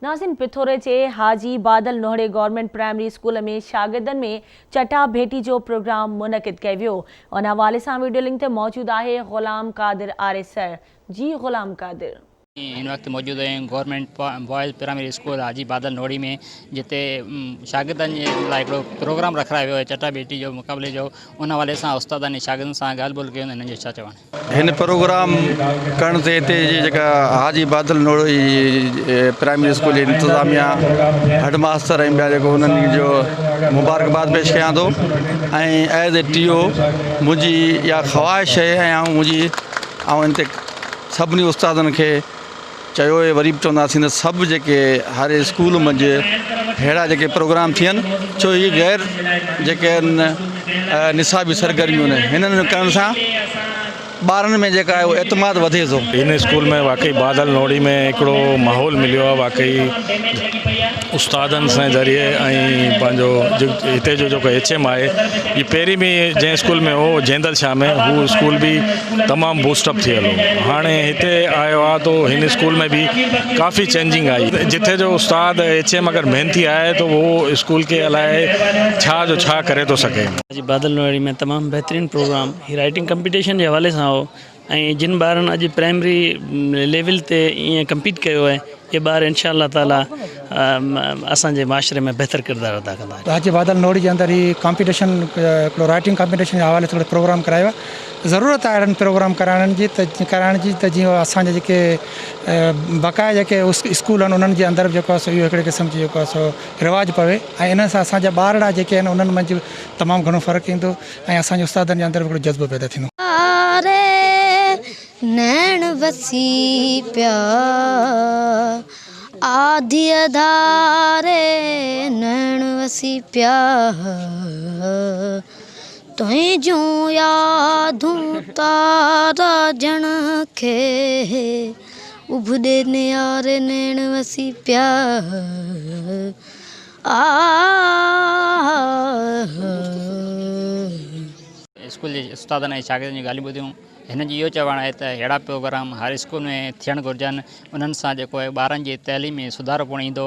ناظرين پٿوري جي Haji Badal Nohri government primary school ۾ شاگردن ۾ چٽا ڀيٽي جو پروگرام منعقد ڪيو ويو ان حوالي سان ويڊيو لنڪ تي موجود آهي غلام قادر آريسر جي غلام قادر. هن وقت موجود آهيون government boys primary school Haji Badal Nohri ۾ جتي شاگردن جي لاء هڪڙو پروگرام رکرايو ويو آهي چٽا ڀيٽي جو مقابلي جو ان حوالي سان استادن ۽ شاگردن سان ڳالهه ٻولهه ڪيون هنن جو ڇا چوڻ آهي. هن پروگرام ڪرڻ تي هتي جي جيڪا حاجي بادل نوڙي پرائمري اسڪول جي انتظاميا هيڊ ماستر ۽ ٻيا جيڪو انهن جو مبارڪباد پيش ڪيان ٿو ۽ ايز اي ٽي او منهنجي اها خواهش آهي ۽ آئون منهنجي آئون ان تي سڀني استادن کي چيو ۽ وري به چونداسين ته سڀ جيڪي هر اسڪول منجهه ههڙا جيڪي پروگرام ٿين ڇو هي غير جيڪي آهن نصابي سرگرميون آهن هنن ڪرڻ سان ٻارن ۾ جيڪا آهي اهو اعتماد وڌي ٿو. هن اسڪول ۾ واقعي بادل نوڙي ۾ هڪڙو ماحول مليو آهي واقعي استادن سان ذريعي ۽ پنهنجو هتي جو جيڪو ايڇ ايم آهي هي پهرين به جنهن اسڪول ۾ هو جيندل شاهه ۾ هو اسڪول به تمام بوسٽ اپ ٿيل هو هاڻي هتي آيو آهي تو هن اسڪول ۾ به ڪافي چينجنگ آئي جتي جو استاد ايڇ ايم اگر محنتي آهي تو هو اسڪول کي الائي ڇا جو ڇا ڪري ٿو سگهي. حاجي بادل نويڙي ۾ تمام بهترين پروگرام هي رائٽنگ ڪمپيٽيشن جي حوالي سان هو ۽ جن ٻارن اڄ پرائمري ليول تي ائين ڪمپيٽ ڪيو آهي اهي ٻار انشاء الله تعالي اسان جي معاشري ۾ بهتر ڪردار ادا ڪندا. حاجي بادل نوڙي جي اندر هي ڪامپيٽيشن هڪڙو رائٽنگ ڪامپيٽيشن جي حوالي سان هڪڙو پروگرام ڪرايو آهي ضرورت آهي اهڙن پروگرام ڪرائڻ جي ته ڪرائڻ جي ته جيئن اسان جا جيڪي بقايا جيڪي اسڪول آهن انهن جي اندر به جيڪو آهي سو اهو هڪڙي قسم جي جيڪو آهي سو رواج پوي ۽ انهن سان اسان جا ٻارڙا جيڪي آهن انهن منجهه تمام گهڻو فرق ايندو ۽ اسان جي استادن جي اندر به هڪڙو جذبو پيدا ٿيندو. تاري نيڻ وسي پيا آڌيء ڌاري نيڻ وسي پيا تنهنجون يادون تارا جڻ کي اڀ ڏي نياري نيڻ وسي پيا آ. اسڪول جي استادن ۽ شاگردن جون ڳالهيون ٻڌيون هنن جو اهو چوڻ آهي ته اهڙا پروگرام هر اسڪول ۾ ٿيڻ گهرجن انهن سان جيڪو آهي ٻارن جي تعليم ۾ سڌارو پڻ ايندو.